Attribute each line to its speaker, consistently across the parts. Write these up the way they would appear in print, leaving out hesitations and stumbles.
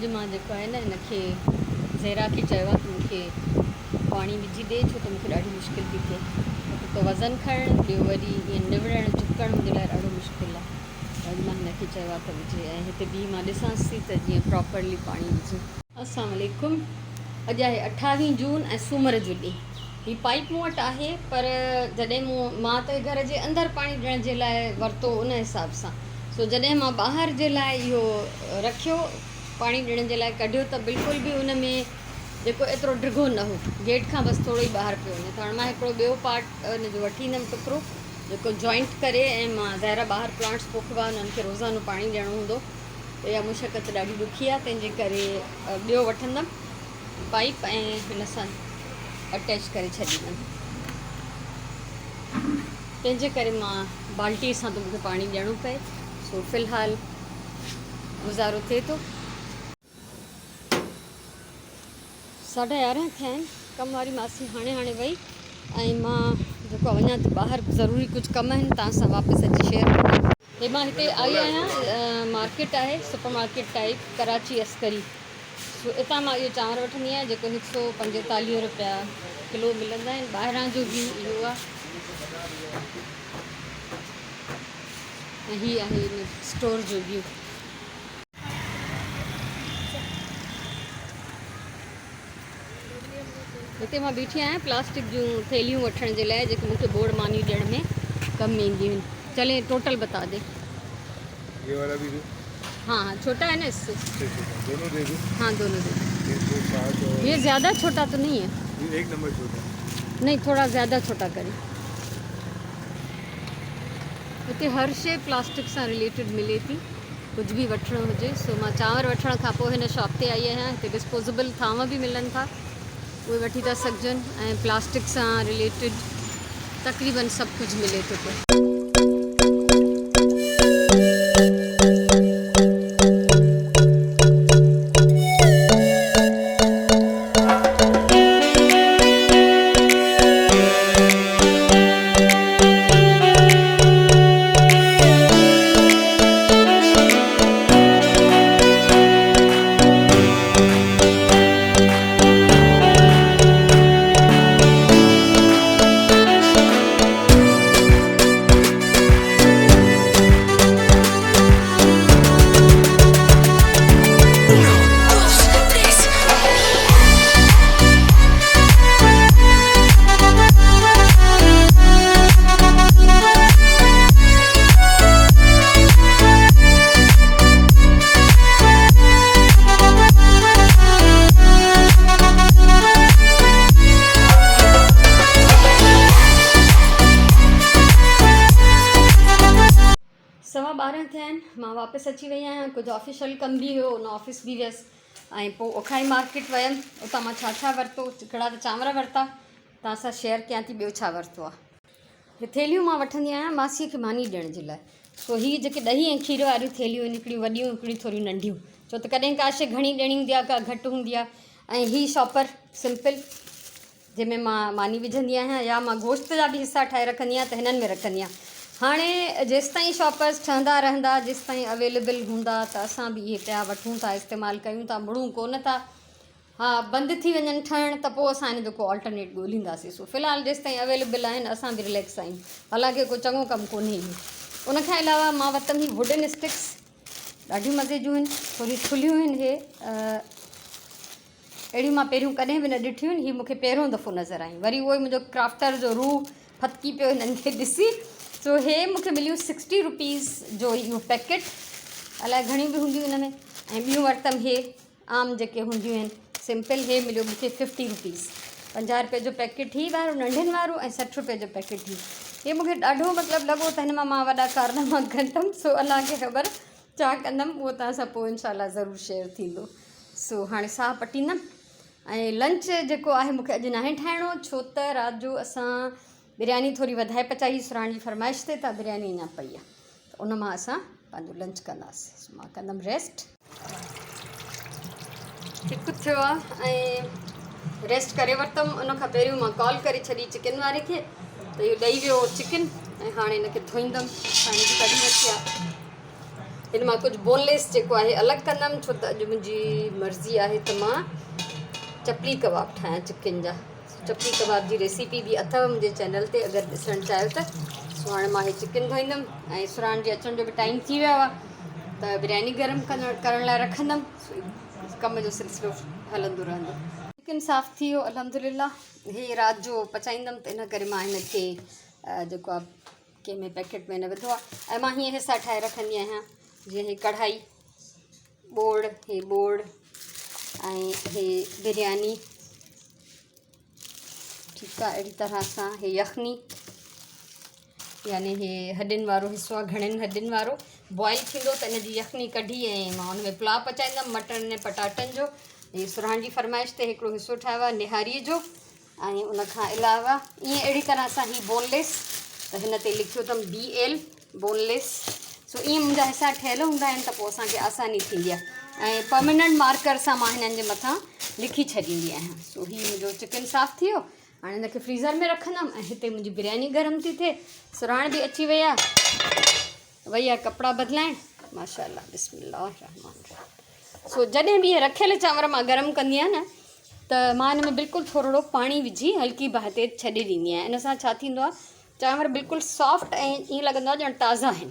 Speaker 1: اڄ مان جيڪو آهي نه هن کي زهرا کي چيو آهي ته مون کي پاڻي وجهي ڏي ڇو ته مون کي ڏاڍي مشڪل ٿي ٿئي. هڪ ته وزن کڻڻ ٻيو وري ائين نوڙڻ جهڪڻ منهنجي لاء ڏاڍو مشڪل آهي. اڄ مان هن کي چيو آهي ته وجهي ۽ هتي بيهي مان ڏسانس ٿي ته جيئن پراپرلي پاڻي وجهي. السلام عليڪم اڄ آهي اٺاويهين جون ۽ سومر جو ڏينهن. هي پائيپ مون وٽ آهي پر جڏهن مون مان ته گهر جي اندر پاڻي ڏيڻ جي لاء ورتو ان حساب سان سو جڏهن مان ٻاهر جي لاء اهو رکيو پاڻي ڏيڻ جي لاء ڪڍيو ته بلڪل به ان ۾ جيڪو ايترو ڊگهو نه هو گيٽ کان بس ٿورو ئي ٻاهر پيو وڃي ته هاڻي مان هڪڙو ٻيو پارٽ ان جو وٺي ايندم ٽڪرو جيڪو جوائنٽ ڪري ۽ مان ظاهر آهي ٻاهر پلانٽس پوکبا انهن کي روزانو پاڻي ڏيڻو هوندو ته اها مشقت ڏاڍي ڏکي آهي تنهن جي ڪري ٻيو وٺندم پائيپ ۽ هن سان اٽيچ ڪري ڇڏيندم تنهن جي ڪري مان بالٽي سان ٿو مونکي پاڻي ڏيڻو پئي سو في الحال گذارو ٿئي ٿو. ساڍا يارهن ٿيا آهن ڪم واري ماسي هاڻي هاڻي وئي ۽ مان جيڪو وڃان ٿي ٻاهر ضروري ڪجهه ڪم آهن تان سان واپس اچي شيئر ڪندم. هي مان هتي آئي آهيان مارڪيٽ آهي سپر مارڪيٽ ٽائيپ ڪراچي عسڪري سو اتان مان اهو چانور وٺندي آهيان جيڪو هڪ سو پنجيتاليهه روپيا ڪلو ملندا آهن ٻاهران جو ويو اهو آهي ۽ هي آهي ان اسٽور جو ويو. هتي مان بيٺي آهيان پلاسٽڪ جون ٿيلهيون وٺڻ جي لاء جيڪي مون کي ٻوڙ ماني ڏيڻ ۾ ڪم اينديون آهن. چلين ٽوٽل بتا the.
Speaker 2: ये वाला भी दो.
Speaker 1: हाँ हाँ छोटा है ना इससे.
Speaker 2: दोनों दे दो.
Speaker 1: हाँ दोनों दे दो.
Speaker 2: 360 और
Speaker 1: ये ज़्यादा छोटा तो नहीं है.
Speaker 2: ये एक नंबर छोटा है.
Speaker 1: नहीं थोड़ा ज़्यादा छोटा करें. هتي هر شيء پلاسٽڪ سان رليٽيڊ ملي ٿي ڪجهه به وٺڻو هجي سو مان چانور وٺڻ کان پوء هن شاپ تي آئي آهيان هتي ڊسپوزيبل ٿانو به ملن ٿا اهي وٺي ٿا سگهجن ۽ پلاسٽڪ سان رليٽيڊ تقريبن سڀ ڪجهه ملي ٿو پيو. سوا ٻارهن ٿيا آهن مان واپس اچي وئي آهيان ڪجهه آفيشل ڪم به هيو ان آفيس به ويس ۽ پوء اوکائي مارڪيٽ ويم اتان مان ڇا ڇا ورتو هڪڙا ته چانور ورتا توهان سان شيئر ڪيان ٿي ٻيو ڇا ورتو آهي. هي ٿيلهيون مان وٺندي آهيان ماسيء کي ماني ڏيڻ جي لاء. سو هي جيڪي ڏهي ۽ کير واريون ٿيلهيون آهن هڪڙيون وڏيون هڪڙيون ٿوريون ننڍيون ڇو ته ڪڏهن ڪا شيء گهڻي ڏيڻي هوندي آهي ڪا گهٽ هوندي آهي ۽ هي شاپر سمپل جنهن ۾ مان ماني وجهندي آهيان يا مان گوشت جا به حصا ٺاهي رکندي آهيان ته هنن ۾ رکندي آهيان هاڻي جيستائين شاپرز ٺهندا رهندا جيستائين اويليبل هوندا ته اسان به اهي پيا وٺون ٿا استعمال ڪيون ٿا مڙون ڪونه ٿا ها بند ٿي وڃن ٺهڻ ته پوء اسان ان جو ڪو آلٽرنيٽ ڳولهينداسين سو في الحال جيستائين اويليبل آهن اسان به رليڪس آهيون حالانڪه ڪو چڱو ڪم ڪونهي اهو ان کان علاوه مان ورتم هي ووڊن اسٽڪس ڏاڍيون مزي جون آهن ٿوريون ٿلهيون آهن هي اهڙيون مان پهريون ڪڏهن به نه ڏٺيون آهن هي مونکي پهريون دفعو نظر آيون وري اهو ئي منهنجو ڪرافٽر جو روح ڦٿڪي پيو هنن کي ڏسي سو هي مونکي مليون سڪسٽي روپيز جو اهو پيڪيٽ الائي گهڻيون به هونديون ان ۾ ۽ ٻيون ورتم هي عام جيڪي هونديون آهن سمپل هي مليو مونکي ففٽي روپيز پنجاهه روپئي جو پيڪيٽ هي وارو ننڍين وارو ۽ سٺ روپئي جو پيڪيٽ هي هي مونکي ڏاڍو مطلب لڳو ته هن مان مان وڏا ڪارناما ڪندم سو الله کي خبر ڇا ڪندم اهو توهان سان پوء انشاء الله ضرور شيئر ٿيندو سو هاڻي ساهه پٽيندم ۽ لنچ جيڪو آهي مونکي اڄ ناهي ٺاهڻو ڇو ته رات جو اسان برياني ٿوري وڌائي پچائي سراڻ جي فرمائش تي ته برياني اڃا پئي آهي ته ان مان اسان پنهنجو لنچ ڪنداسين سو مان ڪندم ريسٽ. هڪ ٿيو آ ۽ ريسٽ ڪري ورتم ان کان پهريون مان ڪال ڪري ڇڏي چڪن واري کي ته اهو ڏئي ويو چڪن ۽ هاڻي ان کي ڌوئيندم پاڻي جي ڪڍي رکي آ. هن مان ڪجهه بونليس جيڪو آهي الڳ ڪندم ڇو ته اڄ منهنجي مرضي آهي ته مان چپلي ڪباب ٺاهيان چڪن جا. چپلي ڪباب جي ريسيپي به اٿو منهنجي چينل تي اگر ڏسڻ چاهيو ته. سو هاڻي مان هي چڪن ڌوئيندم ۽ سرهاڻ جي اچڻ جو به ٽائيم ٿي ويو آهي ته برياني گرم ڪرڻ لاء رکندم. ڪم جو سلسلو هلندو رهندو. چڪن صاف ٿي ويو الحمدلله. هي رات جو پچائيندم ته ان ڪري مان هن کي جيڪو آهي ڪنهن ۾ پيڪيٽ ۾ نه وڌو آهي ۽ مان هيئن حصا ٺاهي رکندي آهيان جيئن هي ڪڙهائي ٻوڙ هي ٻوڙ ۽ هي برياني ٺيڪ آهي اهڙي طرح سان هي يخني يعني هي هڏين وارو حصو آهي گهڻين هڏين وارو بوائل ٿيندو ته ان جي يخني ڪڍي ۽ مان ان ۾ پلاء پچائيندم مٽرن ۽ پٽاٽن جو هي سرهاڻ جي فرمائش تي هڪڙو حصو ٺاهيو آهي نهاري جو ۽ ان کان علاوه ائين اهڙي طرح سان هي بون ليس ته هن تي لکيو اٿم بي ايل بون ليس سو ائين منهنجا حصا ٺهيل هوندا آهن ته پوء اسانکي آساني ٿيندي آهي ۽ پرماننٽ مارڪر سان مان هنن جي مٿان لکي ڇڏيندي آهيان. سو هي منهنجو چڪن صاف ٿي ويو. هاڻي هن کي فريزر ۾ رکندم ۽ هتي منهنجي برياني گرم ٿي ٿئي. سراڻ به اچي وئي آهي، وئي آهي ڪپڙا بدلائڻ. ماشاء الله بسم الله الرحمن الرحيم. سو جڏهن به اهي رکيل چانور مان گرم ڪندي آهيان نه ته مان ان ۾ بلڪل ٿورڙو پاڻي وجهي هلڪي باهه تي ڇڏي ڏيندي آهيان. ان سان ڇا ٿيندو آهي چانور بلڪل سافٽ ۽ ائين لڳندو آهي ڄڻ تازا آهن.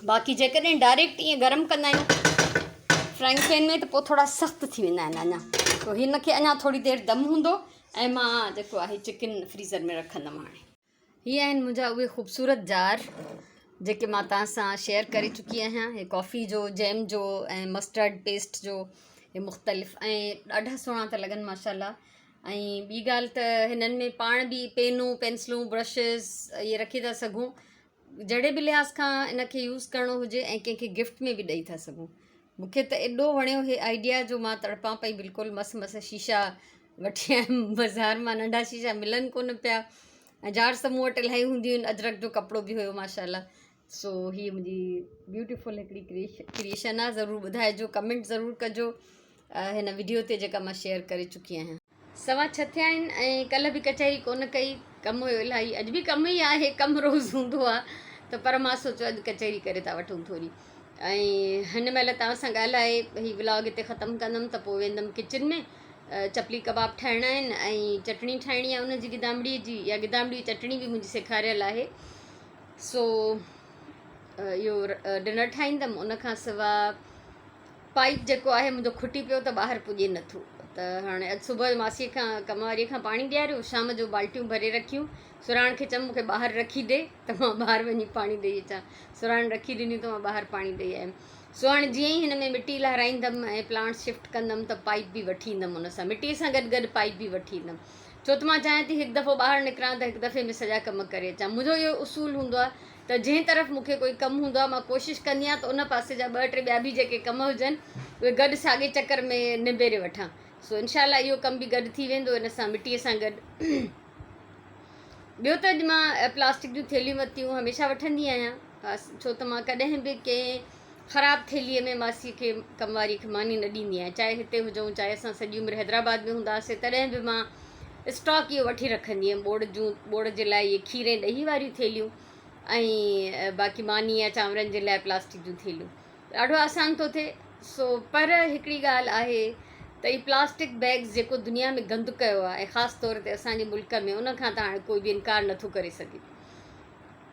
Speaker 1: باقي جيڪڏهن ڊائريڪٽ ائين گرم ڪندا آهيون فرائنگ پين ۾ ته پوء ٿورا سخت ٿي ويندا آهن اڃا. سو هن کي اڃا ٿوري دير دم هوندو ۽ مان جيڪو آهي چڪن فريزر ۾ رکندم هاڻي. هي آهن منهنجا اهي خوبصورت جار جيڪي مان توهان سان شيئر ڪري چڪي آهيان. هي ڪافي جو، جيم جو ۽ مسٽرڊ پيسٽ جو هي مختلف ۽ ڏاڍا سهڻا ٿا لڳن ماشاءالله. ۽ ٻي ڳالهه ته هنن ۾ پاڻ به پينون، پينسلون، برشز اهي رکي ٿا سگهون. جهڙي به لحاظ کان ان کي يوز ڪرڻو هجي ۽ ڪنهن کي گفٽ ۾ به ڏئي ٿا سگهون. مون کي ته ايڏو وڻيو هي آئيڊيا جو مان تڙپان پئي بلڪل مس مس شيشا وٺي آيم بازار مان ننڍا شيشا ملن ڪونه پيا ۽ جارس ته مون وٽ الاهي هونديون آهن اجرڪ جو ڪپڙو به هيو ماشاء الله. سو هي منهنجي بيوٽيفل هڪڙي ڪريئيشن آهي ضرور ٻڌائجو ڪمينٽ ضرور ڪجو هن وڊيو تي جيڪا مان شيئر ڪري چڪي آهيان. 6:15 ٿيا آهن ۽ ڪلهه به ڪچهري ڪونه ڪئي، ڪم هيو الاهي، اڄ به ڪم ئي آهي، ڪم روز هوندو آهي ته پر مان سوچيو اڄ ڪچهري ڪري ٿا وٺون ٿوري ۽ هن مهل توهان سان ڳالهائي هي ولاگ هتي ختم ڪندم ته پوء ويندم ڪچن ۾ چپلي ڪباب ٺاهڻا آهن ۽ چٽڻي ٺاهڻي آهي ان جي گدامڙي جي يا گدامڙي چٽڻي به منهنجي سيکاريل آهي سو اهو ڊنر ٺاهيندم ان کان سواء پائيپ جيڪو آهي منهنجو کٽي پيو ته ٻاهر پڄي نٿو ته هاڻي اڄ صبح جو ماسيء کان ڪم واريء کان پاڻي ڏياريو شام جو بالٽيون ڀري رکيون سراڻ کي چيم مون کي ٻاهر رکي ڏي ته مان ٻاهر وڃي پاڻي ڏئي اچان سراڻ رکي ڏني ته مان ٻاهر پاڻي ڏئي آيم سو هاڻي جيئن ئي هن ۾ مٽي لهرائيندم ۽ پلانٽس شفٽ ڪندم ته پائيپ به وٺي ايندم ان سان مٽيء سان گڏ گڏ پائيپ به وٺي ايندم ڇو ته مان چاهيان ٿي هڪ دفعو ٻاهر نڪران ته هڪ دفعي ۾ سڄا ڪم ڪري اچان منهنجو اهو اصول هوندو آهي ته جنهن طرف مون کي ڪوئي ڪم هوندو آهي مان ڪوشش ڪندي آهيان ته ان پاسي جا ٻه ٽي ٻيا به جيڪي ڪم هجن اهي گڏ ساڳي چڪر ۾ نبيري وٺان سو انشاء الله اهو ڪم به گڏ ٿي ويندو ان سان مٽيء سان گڏ. ٻيو ته اڄ مان پلاسٽڪ جون ٿيلهيون ورتيون هميشه وٺندي آهيان ڇو ته مان ڪڏهن به ڪنهن خراب ٿيلهيء ۾ ماسيء کي ڪم واريء کي ماني نه ڏيندي آهيان چاهي هتي هجون چاهي اسان سڄي عمر حيدرآباد ۾ هوندا هئاسين تڏهن به مان اسٽاڪ اهو وٺي رکندي هيم ٻوڙ جون ٻوڙ جي لاء اهي کير ۽ ڏهي واريون ٿيلهيون ۽ باقي ماني يا چانورن جي لاء پلاسٽڪ جون ٿيلهيون ڏاڍو آسان ٿو ٿئي سو پر هڪڙي ڳالهه آهي ته هي پلاسٽڪ بيگز جيڪو دنيا ۾ گند ڪيو آهي ۽ خاص طور تي اسان جي ملڪ ۾ ان کان ته هاڻي ڪوئي به انڪار نٿو ڪري سگهي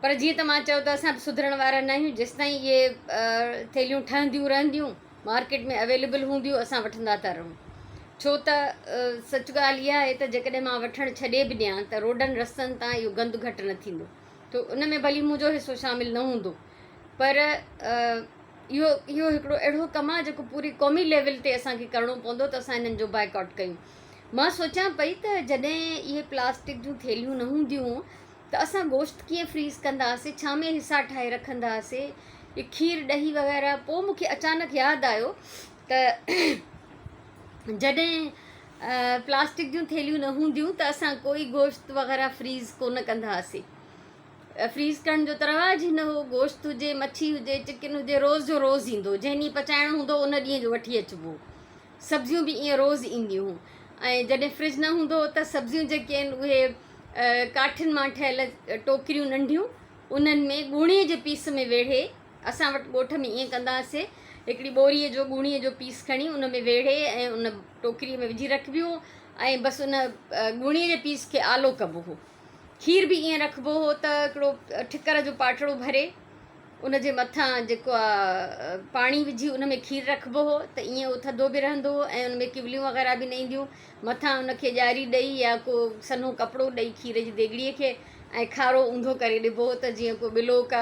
Speaker 1: پر جيئن ته مان چيو ته اسان به سڌرڻ وارا نه آهيون جيستائين اهي ٿيلهيون ٺهنديون رهنديون مارڪيٽ ۾ اويليبل هونديون اسان وٺندا ٿا رهون ڇو ته سچ ڳالهه اها آهي ته جيڪڏهن مان وٺڻ ڇڏي به ڏيان ته روڊن رستن تان اهو گند گهٽ نه ٿيندو ته ان ۾ ڀلي منهنجو حصو شامل نه هوندو پر اهو اهو هڪڙو اهڙو ڪم آهي جيڪو پوري قومي ليول تي اسان کي ڪرڻو پوندو ته اسان انهن جو بائيڪاٽ ڪيون مان سوچيان پئي ته جڏهن اهي پلاسٽڪ جون ٿيلهيون نه هونديون ته اسان گوشت ڪيئن فريز ڪندا هئاسي، ڇا ۾ حصا ٺاهي رکندا هئاسي، کير ڏهي وغيره، پوء مون کي اچانڪ ياد آيو ته جڏهن پلاسٽڪ جون ٿيلهيون نه هونديون ته اسان ڪوئي گوشت وغيره فريز ڪونه ڪندا هئاسي، فريز ڪرڻ جو ته رواج ئي نه هو، گوشت هجي، مڇي هجي، چڪن هجي روز جو روز ايندو، جنهن ڏينهن پچائڻو هوندو ان ڏينهن جو وٺي اچبو. سبزيون به ائين روز اينديون هيون ۽ جڏهن فرج نه هوندو هو ته سبزيون جيڪي آهن اهي ڪاٺين مان ٺهيل ٽوڪريون ننڍيون انهن ۾ ڳوڻي جي پيس ۾ ويڙهي اسان وٽ ڳوٺ ۾ ائين ڪندا هئاسي هڪڙي ٻوريء جو ڳوڻيء جو پيس کڻي ان ۾ ويڙهي ۽ ان ٽوڪريء ۾ وجهي رکبيون ۽ بس ان ڳوڻيء جي پيس کي آلو ڪبو هو. کير به ائين رکبو هو ته هڪڙو ٺڪر جو پاٽڙو ڀري ان جي مٿان جيڪو آ پاڻي وجهي ان ۾ کير رکبو هو ته ائين اهو ٿڌو به رهندو هو ۽ ان ۾ ڪوليون وغيره به نه اينديون مٿان ان کي ڄاري ڏئي يا ڪو سنهو ڪپڙو ڏئي کير جي ديڳڙي کي ۽ کارو اونڌو ڪري ڏبو هو ته جيئن ڪو ٻلو ڪا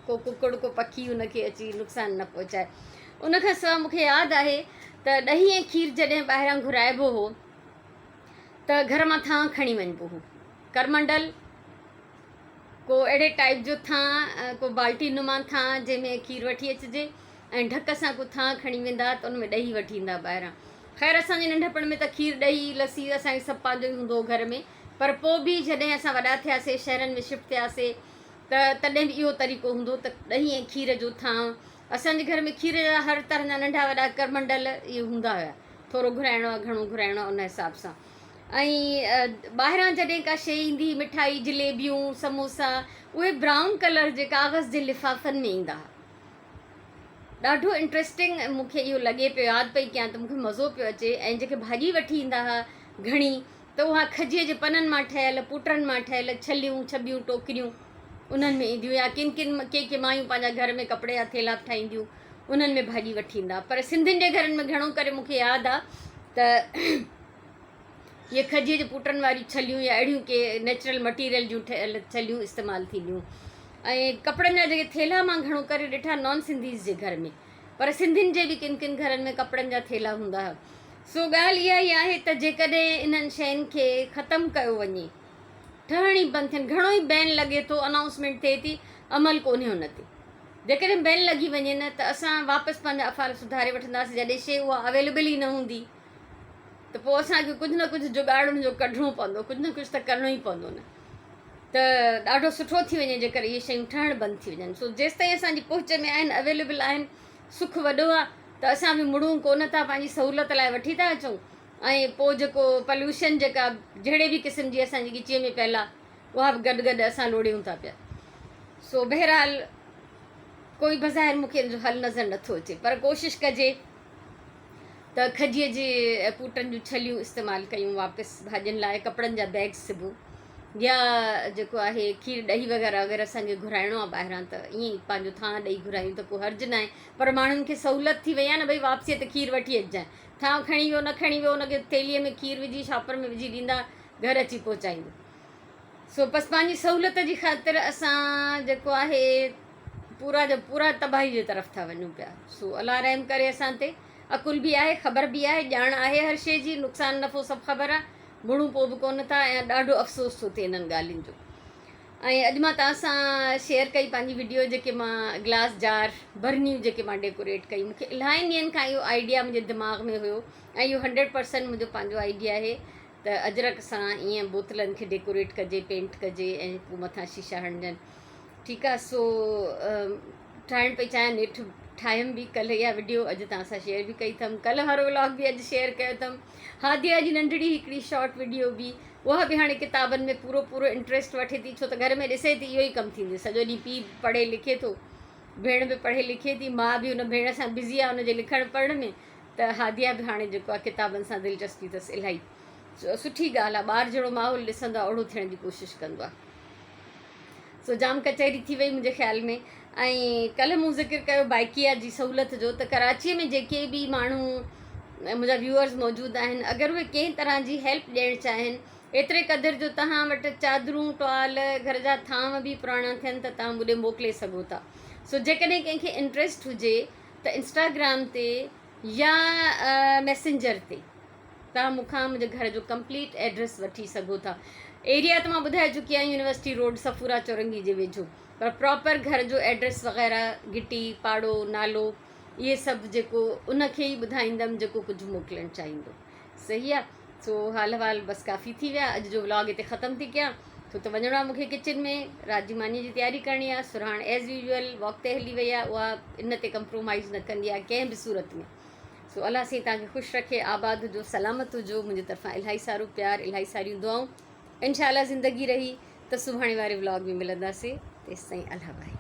Speaker 1: ڪو ڪڪڙ ڪو پکي ان کي اچي نقصان نه پهچائي. ان کان سواء مون کي ياد آهي ته ڏهي ۽ کير جڏهن ٻاهران گهرائبو هو ته گهر مان ٿانء کڻي وڃبو هو. ڪرمنڊل ڪو اهڙي ٽائيپ جو ٿانء ڪو بالٽي نما ٿانء جنهن ۾ کير وٺي اچجي ۽ ڍڪ سان ڪو ٿانء کڻي ويندا ته ان ۾ ڏهي وٺي ايندا ٻاهران. خير اسان جي ننڍپڻ ۾ ته کير ڏهي لسي اسان کي سڀ پنهنجو ئي هوندو هو گهر ۾. پر پوء به جڏهن اسان وڏا ٿياسي، شهرن ۾ شفٽ ٿياسي ته تڏهن به اهو طريقو هوندو ته ڏهي ۽ کير جو ٿانء. اسان جي گهر ۾ کير جا هر طرح جا ننڍا وڏا ڪرمنڊل اهي هوندا هيا. ٿورو گهرائڻو آهي گهڻو گهرائڻو آهي ان حساب سان. ۽ ٻاهران جڏهن ڪا شيء ايندي هئي مٺائي، جليبيون، سموسا اهي برائون ڪلر جي ڪاغذ جي لفافن ۾ ايندا هئا. ڏاڍو انٽريسٽنگ مون کي اهو لڳي پيو ياد پئي ڪيان ته مون کي مزو پيو اچي ۽ جيڪي ڀاڄي وٺي ايندا هئا گهڻي ته اها کجيء جي پنن مان ٺهيل پوٽرن مان ٺهيل ڇليون ڇٻيون ٽوڪريون انهن ۾ اينديون يا ڪن ڪن ڪي ڪي مايون پنهنجا گهر ۾ ڪپڙي جا ٿيلها به ٺاهينديون انهن ۾ ڀاڄي وٺي ايندا پر سنڌين جي گهرن ۾ گهڻو ڪري مون کي ياد آ ته اهي کجيء جي پوٽن واريون ڇليون يا اهڙيون ڪي نيچرل مٽيريل جون ٺهيل ڇليون استعمال ٿينديون ۽ ڪپڙن جا جيڪي ٿيلها مان گهڻو ڪري ڏٺا نان سنڌيز جي گهر ۾ پر سنڌين جي به ڪن ڪن گهرن ۾ ڪپڙن جا ٿيلها هوندا هئا سو ڳالهه اها ئي آهي ته جيڪڏهن انهن شين کي ختم ڪيو وڃي ٺهڻ ئي بند ٿين گهڻو ئي بين لڳي ٿو انائونسمينٽ ٿئي ٿي عمل ڪونهي ان تي جيڪڏهن بين لڳي وڃي نه ته اسان واپس پنهنجا افعال سڌاري وٺنداسين جڏهن شي اها اويليبل ئي نه هوندي ته پوء اسان کي ڪجهه نه ڪجهه جڳاڙ ان جو ڪڍڻو پوندو ڪجهه نه ڪجهه ته ڪرڻو ئي پوندو نه ته ڏاڍو سٺو ٿي وڃي جيڪر اهي شيون ٺهڻ بند ٿي وڃن سو جيستائين اسان جي پهچ ۾ آهن اويليبل آهن سک وڏو آهي ته اسان به مڙون ڪونه ٿا پنهنجي سهولت لاء وٺي ٿا اچون ۽ پوء جيڪو پليوشن جيڪا جهڙي به قسم جي اسان جي ڳچيء ۾ پيل آهي اها به گڏ گڏ اسان لوڙيون ٿا پيا سو بهرحال ڪوئي بظاهر مون کي ان جو حل نظر نٿو اچي پر ڪوشش ڪجي ته کجيء جي پوٽن جون ڇليون استعمال ڪيون واپس ڀاڄين لاء ڪپڙن جا بيگس سبون يا جيڪو آهي کير ڏهي وغيره اگر اسان کي گهرائڻو آهي ٻاهران ته ائين ئي پنهنجو ٿانء ڏئي گهرايون ته ڪو حرج ناهي پر ماڻهن کي سهولت ٿي وئي آهي نه ڀئي واپسيء تي کير وٺي اچجانء ٿانء کڻي ويو نه کڻي ويو ان کي ٿيلهيء ۾ کير وجهي شاپر ۾ وجهي ڏيندا گهر اچي پهچائيندو سو بس پنهنجي سهولت جي خاطر اسان جيڪو آهي پورا جا پورا تباهي جي طرف ٿا وڃون پيا سو الله رحم ڪري اسان تي عقل به آهي خبر به آهي ڄاڻ آهي هر شيء جي نقصان نفعو سڀ خبر آهي مڙون پوء به ڪونه ٿا ۽ ڏاڍو افسوس ٿو ٿئي انهن ڳالهين جو ۽ اڄ مان توهان سان شيئر ڪئي پنهنجي وڊيو جيڪي مان گلاس جار برنيون جيڪي مان ڊيڪوريٽ ڪئي مونکي الاهي ڏينهن کان اهو آئيڊيا منهنجي دماغ ۾ هيو ۽ اهو 100% منهنجو پنهنجو آئيڊيا آهي ته اجرڪ سان ائين بوتلن کي ڊيڪوريٽ ڪجي پينٽ ڪجي ۽ پوء مٿان شيشا هڻجن ٺيڪ آ سو ٺاهڻ پئي چاهيان نيٺ ٺاهيم به ڪلهه اها وڊيو اڄ توهان سان شيئر به ڪئي اٿم ڪلهه وارو ولاگ به اڄ شيئر ڪيو اٿم هاديا جي ننڍڙي هڪڙي شارٽ وڊيو به اها به هاڻي ڪتابن ۾ پورو پورو انٽريسٽ وٺي ٿي ڇو ته گهر ۾ ڏسي ٿي اهو ئي ڪم ٿيندي سڄو ڏينهن پيء پڙهي لکي ٿو ڀيڻ به پڙهي لکي ٿي ماء به ان ڀيڻ سان بزي آهي ان جي لکڻ پڙهڻ ۾ ته هاديه به هاڻي جيڪو آهي ڪتابن سان دلچسپي اٿس الاهي سٺي ڳالهه آهي ٻار جهڙو ماحول ڏسندو آهي اوڙو ٿيڻ جي ڪوشش ڪندو آهي سو جام ڪچهري ٿي وئي منهنجي خيال ۾ ۽ ڪلهه مون ذڪر ڪيو بائڪيا جي سهولت جو ته ڪراچيء ۾ جيڪي به ماڻهو منهنجا ويوئرز موجود آهن اگر اهي ڪنهن طرح جي هيلپ ڏيڻ چاهين ايتري قدر جو توهان وٽ چادرون ٽوال گهر جا ٿانو به پراڻا ٿين ته توهان مون ڏي موڪلي سگهو ٿا سو جيڪڏهن ڪنهن کي انٽريسٽ هجي ته انسٽاگرام تي يا ميسينجر تي توهان مون کان منهنجي گهر جو ڪمپليٽ ايڊريس وٺي سگهو ٿا. ايريا ته مان ٻڌائي چڪي آهيان يونيورسٽي روڊ صفورا چورنگي جي ويجهو پر پراپر گهر جو ايڊريس وغيره گهٽي پاڙو نالو اهي سڀ جيڪو ان کي ئي ٻڌائيندم جيڪو ڪجهه موڪلڻ چاهيندو صحيح آ سو حال احوال بس ڪافي ٿي ويا اڄ جو ولاگ هتي ختم ٿي ڪيان ڇو ته وڃڻو آ مونکي ڪچن ۾ رات جي ماني جي تياري ڪرڻي آ سرهاڻ ايز يوزوئل واڪ تي هلي وئي آ اها ان تي ڪمپرومائز نه ڪندي آ ڪنهن به صورت ۾ سو الله سائين توهان کي خوش رکي آباد هجو سلامت هجو منهنجي طرفان الاهي سارو پيار الاهي ساريون دعائون انشاء الله زندگي رهي ته سڀاڻي واري ولاگ ۾ ملنداسي تيستائين الله باهي.